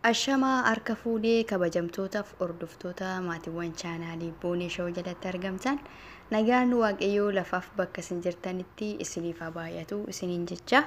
Ashamaa harka fuudhee kabajamtootaaf hordoftoota maatiiwwan chaanaalii Boonee Show jalatti argamtan, nagaan Waaqayyoo lafaaf bakka isin jirtanitti isiniif haa baay'atu isiniin jecha.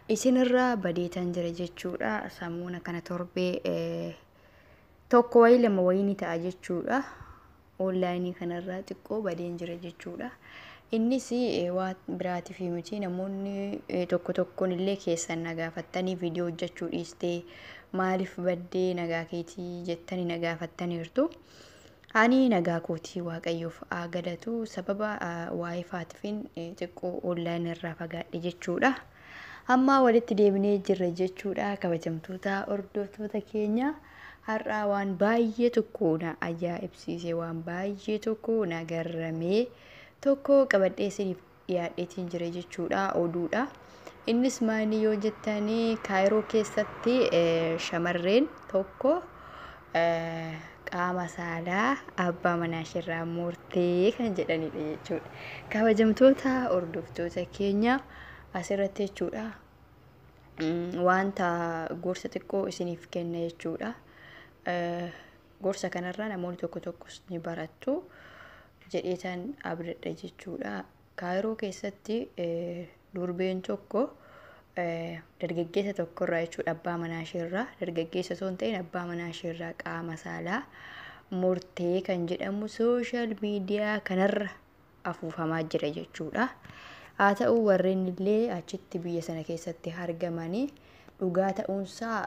Isinirraa badeetan jira jechuudha. Samuuna kana torbee tokko wayii lama wayii ni ta'a jechuudha. Onlaayinii kanarraa xiqqoo badeen jira jechuudha. Innis waan biraatiif miti, namoonni tokko tokkoon illee keessan na gaafattanii, viidiyoo hojjechuu dhiistee maaliif baddee, nagaa keetii jettanii na gaafattaniirtu. Ani nagaa kootii, Waaqayyoof haa galatu. Sababa waayifaatiifin xiqqoo onlaayinii irraa fagaadhe jechuudha. Amma walitti deebinee jirra jechuudha, kabajamtoota hordoftoota keenya. Har'aa waan baay'ee tokko na ajaa'ibsiise, waan baay'ee tokko na garramee tokko qabadhee isiniif dhiyaadheetiin jira jechuudha, oduudha. Innis maali yoo jettanii, Kaayiroo keessatti shamarreen tokko qaama saalaa abbaa manaa isheerraa murtee kan jedhanidha jechuudha. Kabajamtoota hordoftoota keenya, asirratti jechuudha wanta gorsa xiqqoo isiniif kenna jechuudha. Gorsa kanarraa namoonni tokko tokkos ni barattu jedheetan abdadha jechuudha. Kaayiroo keessatti durbeen tokko dargaggeessa tokkorraa jechuudha, abbaa manaa isheerraa, dargaggeessa osoo hin ta'in abbaa manaa isheerraa qaama saalaa murtee kan jedhamu social media kanarra afuufamaa jira jechuudha. Haa ta'u, warreen illee achitti biyya sana keessatti argamanii dhugaa ta'uunsaa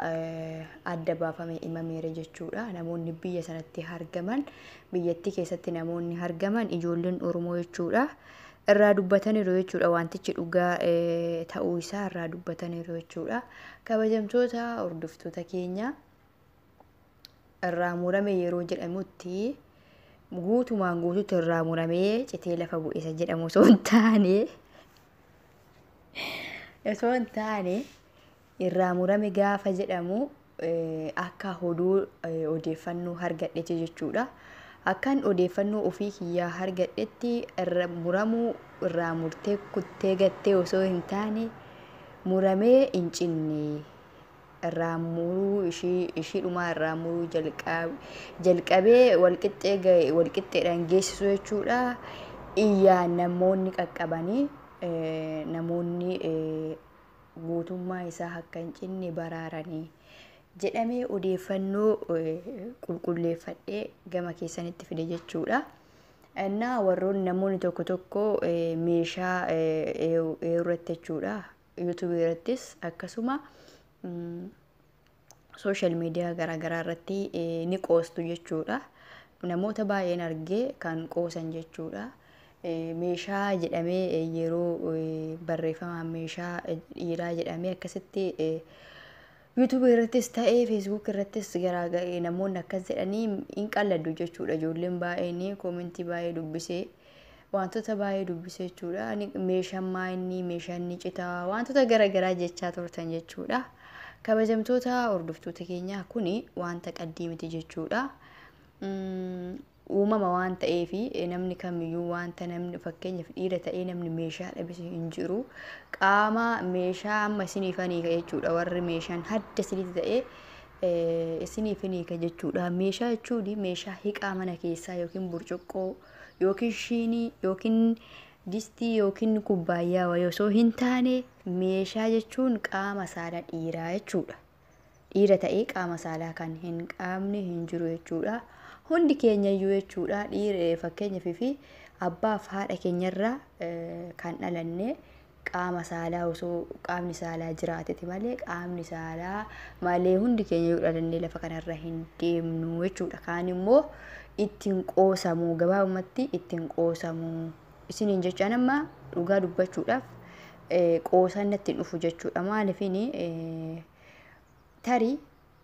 adda baafamee himameera jechuudha. Namoonni biyya sanatti argaman, biyyattii keessatti namoonni argaman, ijoolleen Oromoo jechuudha, irraa dubbataniiru jechuudha. Wantichi dhugaa ta'uu isaa irraa dubbataniiru jechuudha. Kabajamtoota hordoftoota keenya, irraa murame yeroo jedhamutti guutumaan guutuutti irraa muramee citee lafa bu'e isa jedhamu osoo hin taane, irraa murame gaafa jedhamu akka oduu odeeffannoo argadhetti jechuudha. Akkan odeeffannoo ofii kiyyaa argadhetti, irra muramuu irraa murtee kuttee gattee osoo hin taane, muramee hin cinne, irraa muruu ishiidhumaa irraa muruu jalqabee walqixxee walqixxeedhaan geessisu jechuudha. Iyyaan namoonni qaqqabanii namoonni guutummaa isaa akka hin cinne baraaranii jedhamee odeeffannoo qulqulleeffadhee gama keessanitti fide jechuudha. Innaa warroonni namoonni tokko tokko meeshaa irratti jechuudha. Yuutuubii irrattis akkasuma social media garaagaraa irratti ni qoostu jechuudha. Namoota baay'een argee kan qoosan jechuudha. Meeshaa jedhamee yeroo barreeffamaan meeshaa dhiiraa jedhamee akkasitti yuutuubii irrattis ta'ee feesbuuk irrattis namoonni akkas jedhanii hin qalladdu jechuudha. Ijoolleen baay'een koomentii baay'ee dubbisee, wantoota baay'ee dubbisee jechuudha. Meeshaan maayinni meeshaan ni citaa, wantoota garaagaraa jechaa turtan jechuudha. Kabajamtoota hordoftoota keenyaa, kuni wanta qaddii miti jechuudha. Uumama waan ta'eef namni kamiyyuu wanta namni, fakkeenyaaf dhiira ta'ee namni meeshaa dhabes hin jiru. Qaama meeshaa amma isiniif hiika jechuudha. Warri meeshaan hadda isinitti ta'ee isiniif hiika jechuudha. Meeshaa jechuun meeshaa hiqaa mana keessaa yookiin burcuqqoo yookiin shiinii yookiin distii yookiin kubbaayyaa wayii osoo hin taane, meeshaa jechuun qaama saalaa dhiiraa jechuudha. Dhiira ta'ee qaama saalaa kan hin qabne hin jiru jechuudha. Hundi keenya iyyuu jechuudha, dhiira fakkeenyaaf fi abbaaf haadha keenyarraa kan dhalanne qaama saalaa osoo qaamni saalaa jiraateti malee, qaamni saalaa malee hundi keenya iyyuu dhalannee lafa kanarra hin deemnu jechuudha. Kaan immoo ittiin qoosamu, gabaabumatti ittiin qoosamu. Isiniin jechaan amma dhugaa dubbachuudhaaf qoosaan natti hin dhufu jechuudha. Maaliifini, tarii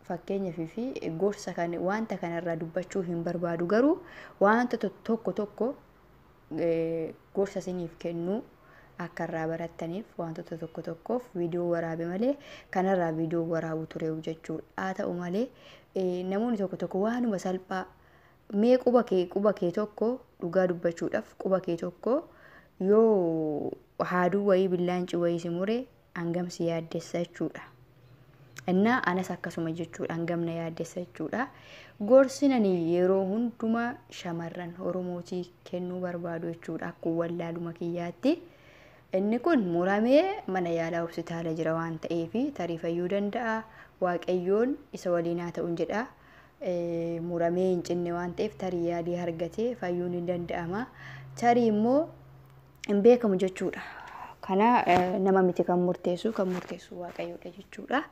fakkeenyaaf fi gorsa kan wanta kanarraa dubbachuu hin barbaadu, garuu wanta tokko tokko gorsa isiniif kennu akka irraa barattaniif wantoota tokko tokkoof viidiyoo waraabe malee kanarraa viidiyoo waraabu ture jechuudha. Haa ta'u malee, namoonni tokko tokko waanuma salphaa, mee quba kee tokko, dhugaa dubbachuudhaaf quba kee tokko yoo haaduu wayii, billaanci wayii si mure hangam si yaaddessa jechuudha. Innaa anas akkasuma jechuudha, hangamna yaaddessa jechuudha. Gorsi ani yeroo hundumaa shamarran Oromootii kennuu barbaadu jechuudha, akkuma wallaaluma kiyyaatti. Inni kun muramee mana yaalaa hospitaala jira waan ta'eef tarii fayyuu danda'a. Waaqayyoon isa waliin haa ta'uun jedha. Muramee hin cinne waan ta'eef tarii yaalii argatee fayyuun ni danda'ama. Tarii immoo hin beekamu jechuudha. Kana nama miti kan murteessu, kan murteessu Waaqayyoodha jechuudha.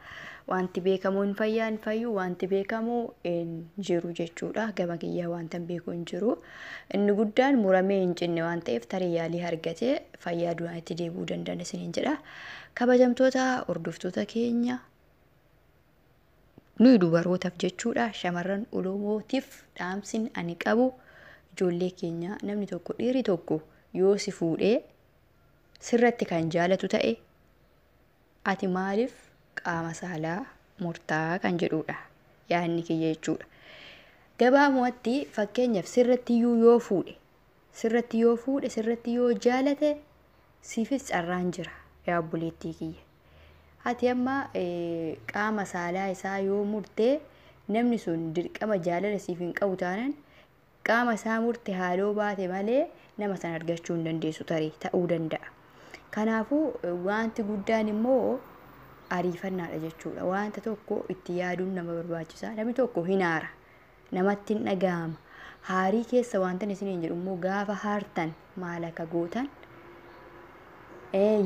Wanti beekamu hin fayyaa hin fayyu, wanti beekamu hin jiru jechuudha. Gama kiyyaa wanta hin beeku hin jiru. Inni guddaan muramee hin cinne waan ta'eef tarii yaalii argatee fayyaa duraanitti deebi'uu danda'an isiniin jedha. Kabajamtoota hordoftoota keenya, nuyi dubarootaaf jechuudha, shamarran Oromootiif dhaamsin ani qabu, ijoollee keenya, namni tokko, dhiirri tokko yoo si fuudhee sirratti kan jaalatu ta'e, ati maaliif qaama saalaa murtaa kan jedhudha yaadni kiyya jechuudha. Gabaabumatti fakkeenyaaf sirratti iyyuu yoo fuudhe, sirratti yoo fuudhe, sirratti yoo jaalate, siifis carraan jira yaa obboleettii kiyya. Ati amma qaama saalaa isaa yoo murtee, namni sun dirqama jaalala siif hin qabu taanaan, qaama isaa murte haaloo baate malee nama sana argachuu hin dandeessu, tarii ta'uu danda'a. Kanaafuu wanti guddaan immoo ariifannaadha jechuudha. Wanta tokko itti yaaduun nama barbaachisa. Namni tokko hin aara. Namatti hin dhagahama. Haarii keessa wanta isiniin jedhu immoo, gaafa haartan maal akka gootan,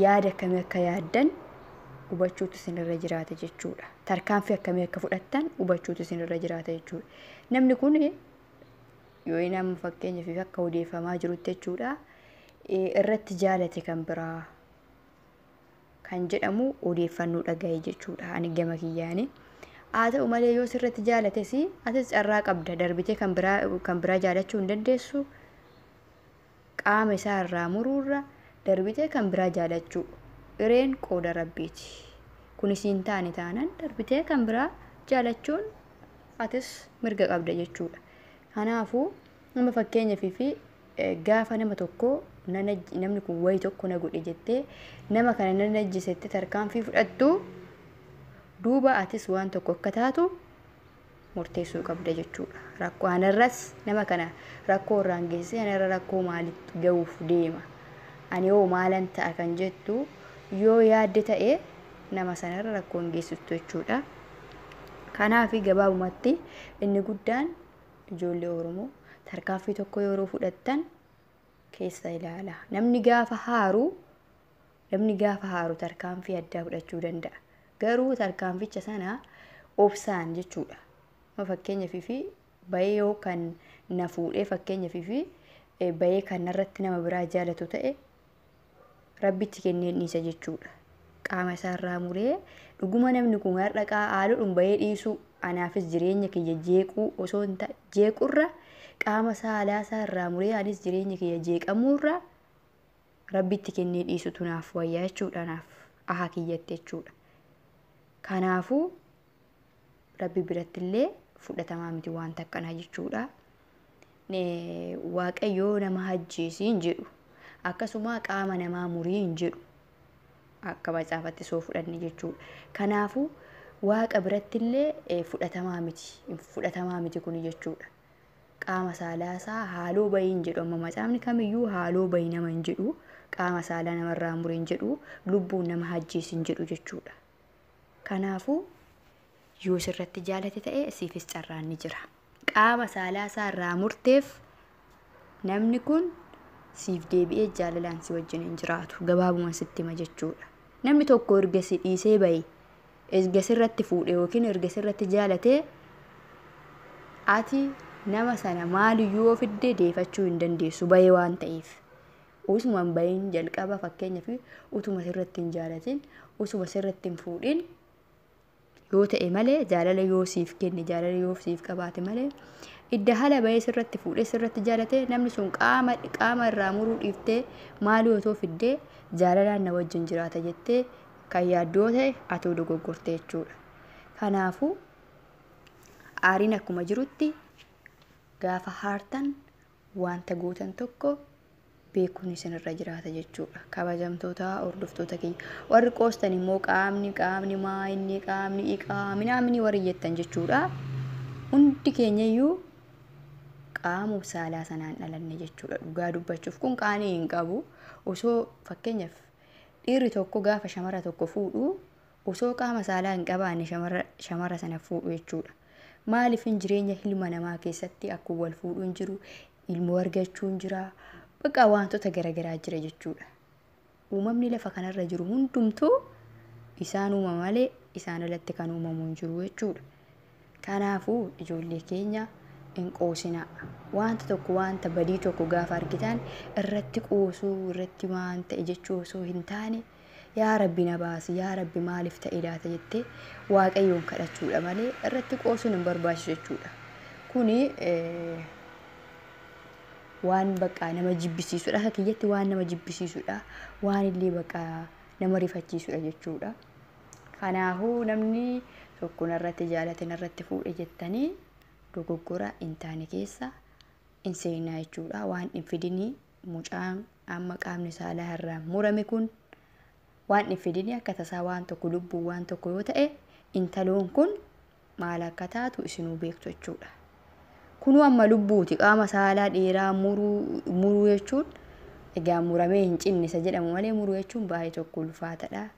yaada akkamii akka yaaddan hubachuutu isinirra jiraata jechuudha. Tarkaanfii akkamii akka fudhattan hubachuutu isinirra jiraata jechuudha. Namni kun yoo inni amma fakkeenyaaf akka odeeffamaa jirutti jechuudha, irratti jaalate kan biraa kan jedhamu odeeffannoo dhagahe jechuudha ani gama kiyyaani. Haa ta'u malee yoo sirratti jaalates, atis carraa qabda, darbitee kan biraa jaalachuu hin dandeessu. Qaama isaa irraa muruurra darbitee kan biraa jaalachuu, hireen qooda rabbiiti. Kunis hin taane taanaan darbitee kan biraa jaalachuun atis mirga qabda jechuudha. Kanaafuu nama fakkeenyaaf fi gaafa nama tokko namni kun wayi tokko na godhe jettee nama kana nan ajjisetti tarkaanfii fudhattu, duuba atis waan tokko akka taatu murteessuu qabda jechuudha. Rakkoo anarras nama kana rakkoo irraan geessisee anarra rakkoo maalitti ga'uuf deema? Ani hoo maalan ta'a kan jettu yoo yaadde ta'e, nama sanarra rakkoo hin geessistu jechuudha. Kanaaf gabaabumatti inni guddaan, ijoollee Oromoo, tarkaanfii tokko yeroo fudhattan keessa ilaala. Namni gaafa haaru tarkaanfii addaa fudhachuu danda'a. Garuu tarkaanficha sana obsaan jechuudha. Fakkeenyaaf fi bahee yoo kan na fuudhee, fakkeenyaaf fi bahee kan narratti nama biraa jaalatu ta'e, rabbitti kennee dhiisa jechuudha. Qaama isaarraa muree dhuguma namni kun har'a haaloodhaan bahee dhiisuu anaafis jireenya kiyya jeequu osoo hin jeequrra, qaama saalaa isaarraa muree anis jireenya kiyya jeeqamuurra rabbitti kennee dhiisutu naaf wayyaa jechuudha, naaf aha kiyyatti jechuudha. Kanaafuu rabbi biratti illee fudhatamaa miti wanta akkanaa jechuudha. Waaqayyoo nama ajjeesii hin jedhu. Akkasuma qaama namaa murii hin jedhu. Akka macaafatti soo fudhanne jechuudha. Kanaafuu waaqa biratti illee fudhatamaa miti. Fudhatamaa miti kuni jechuudha. Qaama saalaa isaa haaloo bahii hin jedhu. Amma macaafni kamiyyuu haaloo bahii nama hin jedhu. Qaama saalaa namarraa murii hin jedhu. Lubbuun nama ajjeesi hin jedhu jechuudha. Kanaafuu yoo sirratti jaalate ta'e, siifis carraan ni jira. Qaama saalaa isaa irraa murteef namni kun siif deebi'ee jaalalaan si wajjin hin jiraatu. Gabaabuma sitti hima jechuudha. Namni tokko erga si dhiisee bahe, erga sirratti fuudhe yookiin erga sirratti jaalatee, ati nama sana maaliyyuu yoo fidde deefachuu hin dandeessu, bahee waan ta'eef. Usuma hin bahin jalqaba, fakkeenyaaf utuma sirratti hin jaalatin, utuma sirratti hin fuudhin yoo ta'e malee, jaalala yoo siif kenne, jaalala yoo siif qabaate malee, idda haala bahee sirratti fuudhee sirratti jaalate, namni sun qaama irraa muruu dhiiftee maalii otoo fiddee jaalalaan na wajjin jiraata jettee kan yaaddu yoo ta'e, ati dogoggorte jechuudha. Kanaafuu aariin akkuma jirutti gaafa haartan wanta gootan tokko Beekuun isinirra jiraata jechuudha. Kabajamtoota hordoftoota kiyya. Warri qoostan immoo qaamni qaamni maa inni qaamni iqaa minaamni warri jettan jechuudha. Hundi keenyayyuu qaama saalaa sanaan dhalanne jechuudha. Dhugaa dubbachuuf kun qaanii hin qabu. Osoo fakkeenyaaf dhiirri tokko gaafa shamara tokko fuudhu osoo qaama saalaa hin qabaanne shamara sana fuudhu jechuudha. Maaliif hin jireenya ilma namaa keessatti akkuma wal fuudhuun jiru, ilmoo argachuun jira, bakka wantoota garaagaraa jira jechuudha. Uumamni lafa kanarra jiru hundumtuu isaan uumama malee isaan alatti kan uumamu hin jiru jechuudha. Kanaafuu ijoollee keenya hin qoosinaa. Wanta tokko wanta badii tokko gaafa argitan irratti qoosuu irratti waan ta'e jechuu osoo hin taane yaa Rabbi na baasi, yaa Rabbi maaliif ta'e laata jettee Waaqayyoon kadhachuudha malee irratti qoosuun hin barbaachisu jechuudha. Kuni waan bakka nama jibbisiisudha. Akka kiyyatti waan nama jibbisiisudha. Waan illee bakka nama rifachiisudha jechuudha. Kanaafuu namni tokko narratti jaalate narratti fuudhe jettanii dogoggora hin taane keessa hin seenaa jechuudha. Waan hin fidinii mucaan amma qaamni saalaa irraa murame kun waan hin fidinii akka tasaa waan tokko lubbuu waan tokko yoo ta'e intaloon kun maal akka taatu isinuu beektu jechuudha. Kunuu amma lubbuuti qaama saalaa dheeraa muruu jechuun egaa muramee hin cinne isa jedhamu malee muruu jechuun baay'ee tokko ulfaatadha.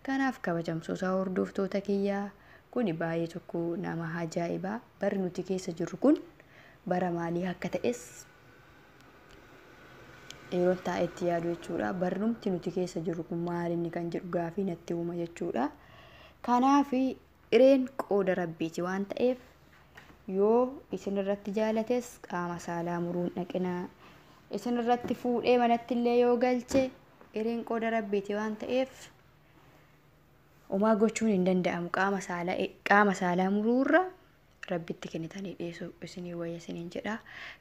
Kanaaf kabajamtoota hordoftoota kiyyaa kuni baay'ee tokko nama ajaa'ibaa. Barri nuti keessa jirru kun bara maalii akka ta'es yeroo taa'etti yaadu jechuudha. Barnumti nuti keessa jirru kun maal inni kan jedhu gaafii natti uuma jechuudha. Kanaaf hireen qooda rabbiiti waan ta'eef yoo isin irratti jaalates qaama saalaa muruun dhaqinaa. Isin irratti fuudhee manatti illee yoo galche hireen qooda rabbiiti waan ta'eef homaa gochuun hin danda'amu. Qaama saalaa muruurra rabbitti kennitanii dhiyeessuu isinii wayya isiniin jedha.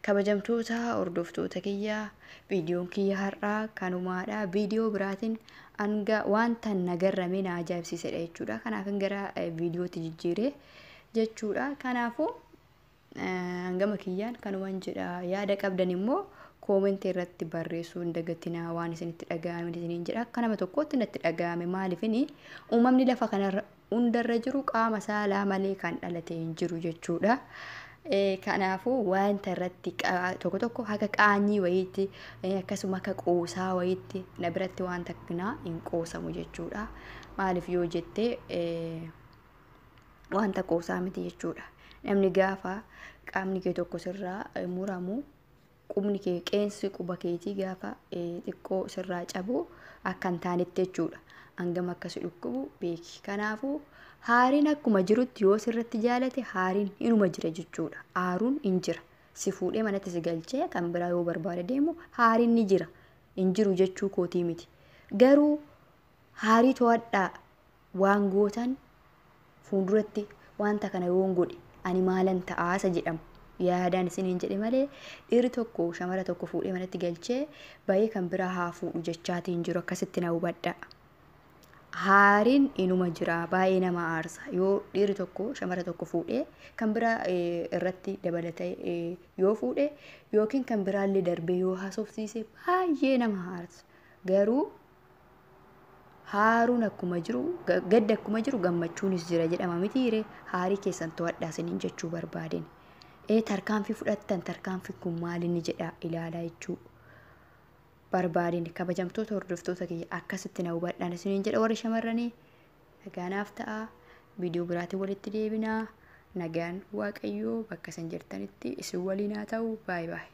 Kabajamtoota hordoftoota kiyyaa viidiyoon kiyya har'aa kanumaadha. Viidiyoo biraatiin hanga wanta nagarrame na ajaa'ibsiisedha jechuudha. Kanaaf gara viidiyootti jijjiire jechuudha. Kanaafuu hangama kiyyaan kanumaan jedha. Yaada qabdan immoo koomentii irratti barreessuu hin dagatinaa waan isinitti dhaga'ame isiniin jedha. Akka nama tokkootti natti dhaga'ame maaliifini uumamni lafa kanarra hundarra jiru qaama saalaa malee kan dhalate hin jiru jechuudha. Kanaafuu wanta irratti tokko tokko akka qaanyii wayiitti akkasuma akka qoosaa wayiitti na biratti wanta akkanaa hin qoosamu jechuudha. Maaliif yoo jette wanta qoosaa miti jechuudha. Namni gaafa qaamni kee tokko sirraa muramu qubni kee qeensi quba keetii gaafa xiqqoo sirraa cabu akka hin taanetti jechuudha. Hangam akka si dhukkubu beeki. Kanaafuu haariin akkuma jirutti yoo sirratti jaalate haariin inuma jira jechuudha. Aaruun hin jira. Si fuudhee manatti si galchee kan biraa yoo barbaade deemu haariin ni jira. Hin jiru jechuu kootii miti. Garuu haarii to'adhaa waan gootan fuulduratti wanta kana yoon godhe ani maalan ta'aasa jedhamu. Yaadaan isiniin jedhe malee dhiirri tokko shamara tokko fuudhee manatti galchee bahee kan biraa haa fuudhu jechaatiin jiru akkasitti na hubadhaa. Haariin inuma jira baay'ee nama aarsa yoo dhiirri tokko shamara tokko fuudhee kan biraa irratti dabalatee yoo fuudhe yookiin kan biraallee darbee yoo haasofsiise baay'ee nama aarsa. Garuu haaruun akkuma jiru gadda akkuma jiru gammachuunis jira jedhama mitiire haarii keessan to'adhaa isiniin jechuu barbaadeen. Tarkaanfii fudhattan tarkaanfii kun maal inni jedha ilaalaa jechuu barbaadeen. Kabajamtoota hordoftoota kiyya akkasitti na hubadhaan isiniin jedha warri shamarranii nagaanaaf ta'a. Viidiyoo biraatiin walitti deebinaa. Nagaan Waaqayyoo bakka isin jirtanitti isin waliin haa ta'u. Baay'ee baay'ee.